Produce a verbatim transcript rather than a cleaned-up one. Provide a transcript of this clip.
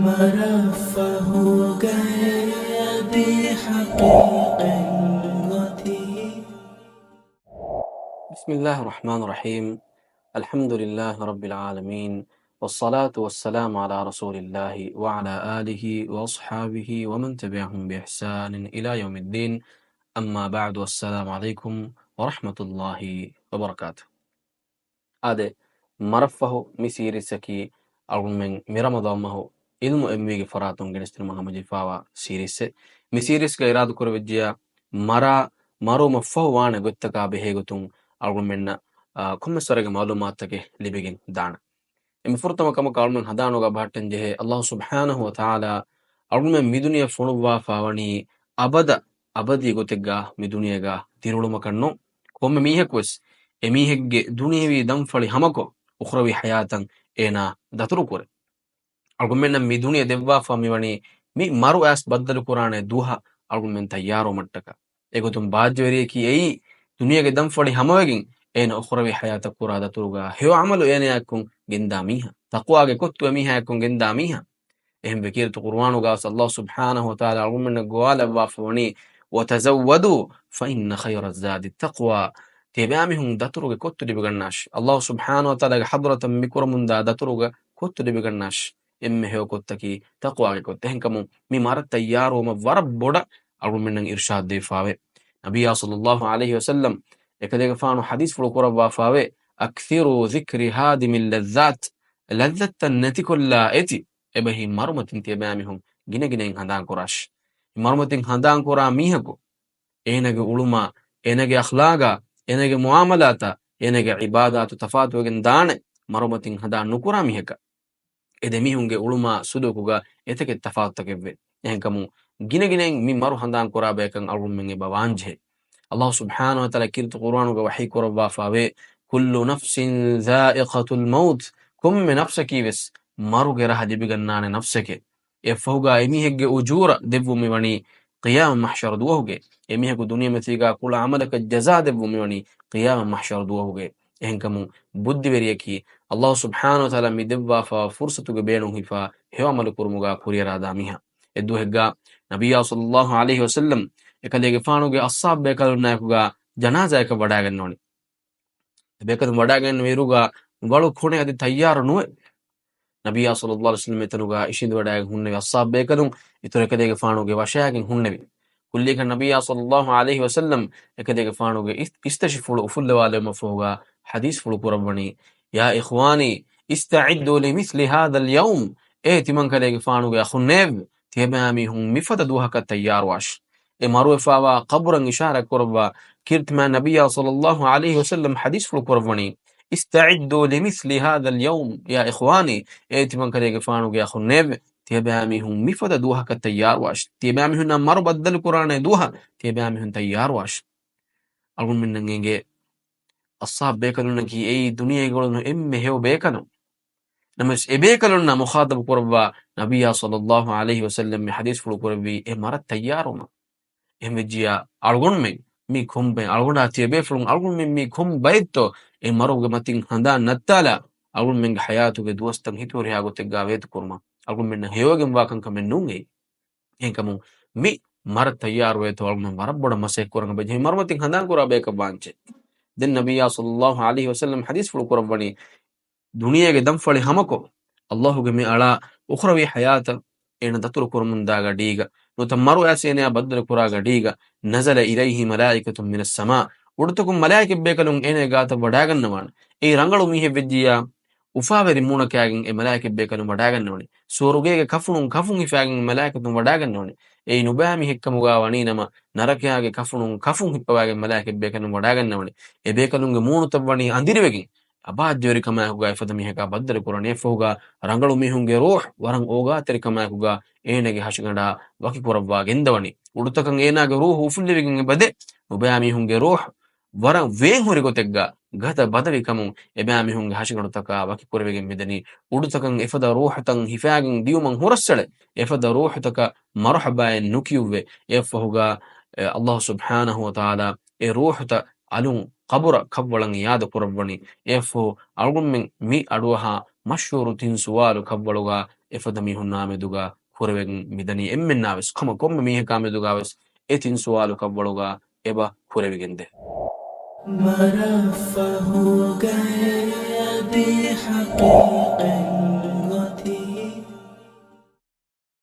މަރަށްފަހުގައި އަދި ޙަޤީޤަތް އޮތީ. بسم الله الرحمن الرحيم. الحمد لله رب العالمين. والصلاة والسلام على رسول الله وعلى آله وأصحابه ومن تبعهم بإحسان إلى يوم الدين. أما بعد، السلام عليكم ورحمة الله وبركاته. އާދެ، މަރަށްފަހު މި ސީރީސްއަކީ އަޅުގަނޑުމެން މި ރަމަޟާން މަހު ޢިލްމު އެންމީގެ ފަރާތުން ގެނެސްދިނުމަށް ހަމަޖެހިފާވާ ސީރީސްއެއް. މި ސީރީސްގަ އިރާދަކުރެވިއްޖެޔާ، މަރާ މަރުވުމަށްފަހު ވާނެ ގޮތްތަކާ ބެހޭގޮތުން އަޅުގަނޑުމެންނަށް، އާ، ކޮންމެސް ވަރެއްގެ މަޢުލޫމާތުތަކެއް ލިބިގެން ދާނެ. އެންމެ ފުރަތަމަ ކަމަކަށް އަޅުގަނޑުމެން ހަނދާނުގަ ބަހައްޓަން ޖެހޭ، އައްލާހު ސުބްޙާނަހު ވަ ތަޢާލާ އަޅުގަނޑުމެން މި ދުނިޔެ ފޮނުއްވާފާ ވަނީ އަބަދަށް އަބަދީ ގޮތެއްގަ މި ދުނިޔޭގަ ދިރިއުޅުމަކަށް ނޫން. ކޮންމެ މީހަކުވެސް އެމީހެއްގެ ދުނިޔެވީ ދަންފަޅި ހަމަކޮށް، އުޚްރަވީ ޙަޔާތަށް އޭނާ ދަތުރުކުރޭ. އަޅުގަނޑުމެންނަށް މި ދުނިޔެ ދެއްވާފާ މިވަނީ މި މަރު އައިސް ބައްދަލުކުރާނެ ދުވަހަށް އަޅުގަނޑުމެން ތައްޔާރުވުމަށްޓަކާ. އެގޮތުން ބާއްޖަވެރިޔަކީ އެއީ، ދުނިޔޭގެ ދަންފަޅި ހަމަވެގެން އޭނަ އުޚްރަވީ ޙަޔާތަށް ކުރާ ދަތުރުގަ ހެޔޮ ޢަމަލު އޭނައާއެކު ގެންދާ މީހާ، ތަޤްވާގެ ކޮށްތު އެމީހާއެކު ގެންދާ މީހާ. އެހެންވެ، ކީރިތި ޤުރުއާނުގަ ވެސް އައްލާހު ސުބްޙާނަހު ވަ ތަޢާލާ އަޅުގަނޑުމެންނަށް ގޮވާލައްވާފަ ވަނީ، "وتزودوا فإن خير الزاد التقوى." ތިޔަބައިމީހުން ދަތުރުގެ ކޮށްތު ލިބިގަންނާށި. އައްލާހު ސުބްޙާނަހު ވަ ތަޢާލާގެ ޙަޟްރަތަށް މި ކުރަމުންދާ ދަތުރުގެ ކޮށްތު ލިބިގަންނާށި. އެންމެ ހެޔޮ ކޮށްތަކީ ތަޤްވާގެ ކޮށްތައް. އެހެންކަމުން މި މަރަށް ތައްޔާރުވުމަށް ވަރަށް ބޮޑަށް އަޅުގަނޑުމެންނަށް އިރުޝާދު ދެވިފާވޭ. ނަބިއްޔާ ޞައްލައްލާހު ޢަލައިހި ވަސައްލަމް އެކަލޭގެފާނު ޙަދީޘްފުޅު ކުރައްވާފާވޭ، "أكثروا ذكر هادم اللذات." ލައްޒަތުތައް ނެތިކޮށްލާ އެތި އެބަހީ މަރުމަތިން ތިޔަބައިމީހުން ގިނަގިނައިން ހަނދާންކުރާށި. މަރުމަތިން ހަނދާންކުރާ މީހަކު އޭނަގެ އުޅުމާ، އޭނަގެ އަޚްލާގާ، އޭނަގެ މުޢާމަލާތާ، އޭނަގެ ޢިބާދާތު ތަފާތުވެގެން ދާނެ، މަރުމަތިން ހަނދާން ނުކުރާ މީހަކަށް. އެ ދެމީހުންގެ އުޅުމާ ސުލޫކުގަ އެތަކެއް ތަފާތުތަކެއްވޭ. އެހެންކަމުން ގިނަގިނައިން މި މަރު ހަނދާން ކުރާ ބަޔަކަށް އަޅުގަނޑުމެން އެބަ ވާންޖެހޭ. އައްލާހު ސުބްޙާނަހު ވަ ތަޢާލާ ކީރިތި ޤުރުއާނުގަ ވަޙީ ކުރައްވާފާވޭ، "كل نفس ذائقة الموت." ކޮންމެ ނަފްސަކީ ވެސް މަރުގެ ރަހަ ލިބިގަންނާނެ ނަފްސެކޭ. އެއަށްފަހުގަ އެމީހެއްގެ އުޖޫރަ ދެއްވުން މިވަނީ ޤިޔާމަތް މަޙްޝަރު ދުވަހުގެ. އެމީހަކު ދުނިޔެމަތީގަ ކުޅަ ޢަމަލަކަށް ޖަޒާ ދެއްވުން މިވަނީ ޤިޔާމަތް މަޙްޝަރު ދުވަހުގެ. އެހެންކަމުން ބުއްދިވެރިޔަކީ އައްލާހު ސުބްޙާނަހު ވަ ތަޢާލާ މި ދެއްވާފާ ފުރުޞަތުގެ ބޭނުން ހިފާ ހެޔޮ ޢަމަލު ކުރުމުގަ ކުރިއަރާދާ މީހާ. އެއްދުވަހެއްގަ ނަބިއްޔާ ޞައްލައްލާހު ޢަލައިހި ވަސައްލަމް އެކަލޭގެފާނުގެ އަޞްޙާބު ބޭކަލުންނާއެކުގަ ޖަނާޒާއަކަށް ވަޑައިގަންނަވަނީ. ބޭކަލުން ވަޑައިގެންނެވި އިރުގަ ވަޅު ކޮނެ އަދި ތައްޔާރު ނުވެ. ނަބިއްޔާ ޞައްލައްލާހު ޢަލައިހި ވަސައްލަމް އެތަނުގަ އިށީނދެ ވަޑައިގެން ހުންނެވި އަޞްޙާބު ބޭކަލުން އިތުރު އެކަލޭގެފާނުގެ ވަށައިގެން ހުންނެވި. ކުއްލިއަކަށް ނަބިއްޔާ ޞައްލައްލާހު ޢަލައިހި ވަސައްލަމް އެކަލޭގެފާނުގެ އިސް-، އިސްތަށިފުޅު އުފުއްލަވާލެވުމަށްފަހުގަ ޙަދީޘްފުޅު ކުރައްވަނީ، "يا إخواني استعدوا لمثل هذا اليوم." އޭ ތިމަންކަލޭގެފާނުގެ އަޚުންނޭވެ! ތިޔަބައިމީހުން މިފަދަ ދުވަހަކަށް ތައްޔާރުވާށި. އެ މަރުވެފާވާ ޤަބުރަށް އިޝާރާތް ކުރައްވާ ކީރިތިމާ ނަބިއްޔާ ޞައްލައްލާހު ޢަލައިހި ވަސައްލަމް ޙަދީޘްފުޅު ކުރައްވަނީ، "استعدوا لمثل هذا اليوم يا إخواني." އޭ ތިމަންކަލޭގެފާނުގެ އަޚުންނޭވެ! ތިޔަބައިމީހުން މިފަދަ ދުވަހަކަށް ތައްޔާރުވާށި. ތިޔަބައިމީހުންނާ މަރު ބައްދަލުކުރާނެ ދުވަހަށް ތިޔަބައިމީހުން ތައްޔާރުވާށި. އަޅުގަނޑުމެންނަށް އެނގޭ އަޞްޙާބު ބޭކަލުންނަކީ އެއީ ދުނިޔޭގަ އުޅުނު އެންމެ ހެޔޮ ބޭކަލުން. ނަމަވެސް އެ ބޭކަލުންނާ މުޚާޠަބު ކުރައްވާ ނަބިއްޔާ ޞައްލައްލާހު ޢަލައިހި ވަސައްލަމް މި ޙަދީޘްފުޅު ކުރެއްވީ އެ މަރަށް ތައްޔާރުވުމަށް. އެހެންވެއްޖިޔާ އަޅުގަނޑުމެން މީ ކޮން ބައެއް، އަޅުގަނޑާ ތިޔަބޭފުޅުން އަޅުގަނޑުމެން މީ ކޮން ބައެއްތޯ އެ މަރުގެ މަތިން ހަނދާން ނައްތާލާ އަޅުގަނޑުމެންގެ ޙަޔާތުގެ ދުވަސްތައް ހިތުވަރިހާ ގޮތެއްގާ ވޭތުކުރުމަށް އަޅުގަނޑުމެންނަށް ހެޔޮވެގެންވާ ކަންކަމެއް ނޫން އެއީ. އެހެންކަމުން މި މަރަށް ތައްޔާރުވޭތޯ އަޅުގަނޑު ވަރަށް ބޮޑަށް މަސައްކަތް ކުރަން އެބަޖެހޭ. މަރުމަތިން ހަނދާން ކުރާ ބަޔަކަށް ވާންޖެ. ދެން ނަބިއްޔާ ޞައްލައްލާހު ޢަލައިހި ވަސައްލަމް ޙަދީޘްފުޅު ކުރައްވަނީ، ދުނިޔޭގެ ދަންފަޅި ހަމަކޮށް، އައްލާހުގެ މި އަޅާ އުޚްރަވީ ޙަޔާތަށް އޭނަ ދަތުރު ކުރަމުންދާ ގަޑީގަ، ނުވަތަ މަރު އައިސް އޭނަޔާ ބައްދަލު ކުރާ ގަޑީގަ، نزل إليه ملائكة من السماء، އުޑުތަކުން މަލާއިކަތް ބޭކަލުން އޭނަގެ ގާތަށް ވަޑައިގަންނަވާނެ. އެއީ ރަނގަޅު މީހެއް ވެއްޖިއްޔާ، އުފާވެރި މޫނަކާގެން އެ މަލާއިކަތް ބޭކަލުން ވަޑައިގަންނަވަނީ. ސުވަރުގޭގެ ކަފުނުން ކަފުން ހިފާގެން މަލާއިކަތުން ވަޑައިގަންނަވަނީ. އެއީ ނުބައި މީހެއްކަމުގާ ވަނީ ނަމަ، ނަރަކަޔާގެ ކަފުނުން ކަފުން ހިއްޕަވާގެން މަލާއިކަތް ބޭކަލުން ވަޑައިގަންނަވަނީ. އެ ބޭކަލުންގެ މޫނުތައް ވަނީ އަނދިރިވެގެން، އަބާއްޖަވެރިކަމާއެކުގާ އެފަދަ މީހަކާ ބައްދަލު ކުރަނީ. އެއަށްފަހުގާ ރަނގަޅު މީހުންގެ ރޫޙު ވަރަށް އޯގާތެރިކަމާއެކުގާ އޭނަގެ ހަށިގަނޑާ ވަކިކުރައްވާ ގެންދަވަނީ. އުޑުތަކަށް އޭނާގެ ރޫޙު އުފުއްލެވިގެން އެބަދޭ. ނުބައި މީހުންގެ ރޫޙު ވަރަށް ވޭންހުރި ގޮތެއްގާ ގަދަ ބަދަވި ކަމުން އެބައިމީހުންގެ ހަށިގަނޑުތަކާ ވަކިކުރެވިގެން މިދަނީ. އުޑުތަކަށް އެފަދަ ރޫޙުތައް ހިފާގެން ދިޔުމަށް ހުރަސްއެޅޭ. އެފަދަ ރޫޙުތަކަށް މަރުޙަބާއެއް ނުކިޔުއްވޭ. އެއަށްފަހުގާ، އެ، އައްލާހު ސުބްޙާނަހު ވަ ތަޢާލާ އެ ރޫޙުތައް އަލުން ޤަބުރަށް ކަށްވަޅަށް އިޢާދަ ކުރައްވަނީ. އެއަށްފަހު އަޅުގަނޑުމެން މި އަޑުއަހާ މަޝްހޫރު ތިން ސުވާލު ކަށްވަޅުގަ އެފަދަ މީހުންނާ މެދުގަ ކުރެވެން މިދަނީ. އެންމެންނާވެސް ކޮންމެ، ކޮންމެ މީހަކާ މެދުގަވެސް އެ ތިން ސުވާލު ކަށްވަޅުގަ އެބަ ކުރެވިގެންދޭ. މަރަށް ފަހުގައޭ އަދި ޙަޤީޤަތް